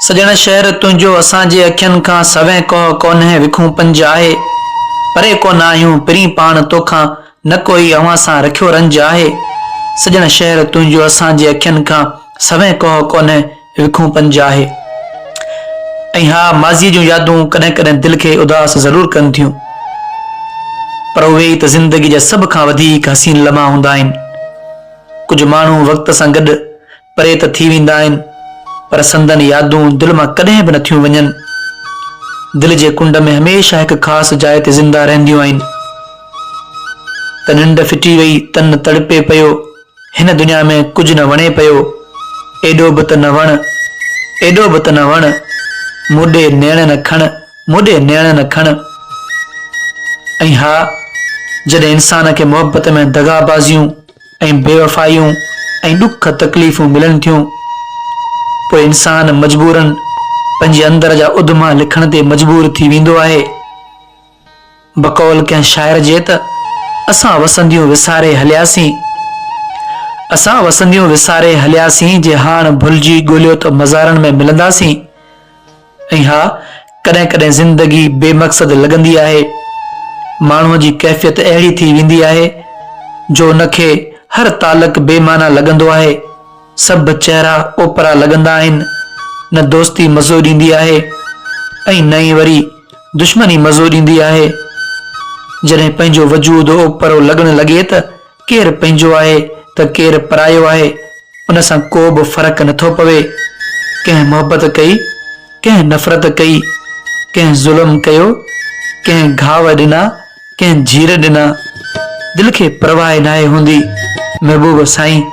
سڄڻ شهر تنهنجو اسان جي اکين کان سوين ڪوهه ڪونهي وکون پنج آهي. پري ڪونه آهيون پرين پاڻ توکان نه ڪوئي اوهان سان رکيو رنج آهي. سڄڻ شهر تنهنجو اسان جي اکين کان سوين ڪوهه ڪونهي وکون پنج آهي. ۽ ها ماضيء جون يادون ڪڏهن ڪڏهن دل کي اداس ضرور ڪن ٿيون. پر اهي ئي ته زندگي جا سڀ کان وڌيڪ حسين لمحا هوندا آهن. ڪجهه ماڻهو وقت سان گڏ پري ته ٿي ويندا آهن، پر سندن يادون دل مان ڪڏهن به نٿيون وڃن. دل جي ڪنڊ ۾ هميشه هڪ خاص جاء تي زنده رهنديون آهن. ته ننڊ ڦٽي وئي، تن تڙپي پيو، هن دنيا ۾ ڪجهه نه وڻي پيو، ايڏو به ته نه وڻ، ايڏو به ته نه وڻ، مون ڏي نيڻ نه کڻ، مون ڏي نيڻ نه کڻ. ۽ ها، جڏهن انسان کي محبت ۾ دغابازيون، ۽ بيوفائيون ۽ ڏک تڪليفون ملن ٿيون، پوء انسان مجبورن پنهنجي اندر جا اڌما لکڻ تي مجبور ٿي ويندو آهي. بقول ڪنهن شاعر جي ته، اسان وسنديون وساري هلياسين، اسان وسنديون وساري هلياسين جي هاڻ ڀلجي ڳوليو ته مزارن ۾ ملنداسين. ۽ ها ڪڏهن ڪڏهن زندگي بي مقصد لڳندي آهي. ماڻهوء جي ڪيفيت اهڙي ٿي ويندي آهي جو ان کي هر تعلق بي معنيٰ لڳندو آهي. سڀ چهرا اوپرا لڳندا آهن. نه دوستي مزو ڏيندي آهي ۽ نه ئي وري دشمني مزو ڏيندي آهي. جڏهن پنهنجو وجود اوپرو لڳڻ لڳي ته ڪير پنهنجو آهي ته ڪير پرايو آهي، ان سان ڪو به فرق نٿو پوي. ڪنهن محبت ڪئي، ڪنهن نفرت ڪئي، ڪنهن ظلم ڪيو، ڪنهن گهاء ڏنا، ڪنهن جهير ڏنا، دل کي پرواهه ناهي هوندي. محبوب سائين!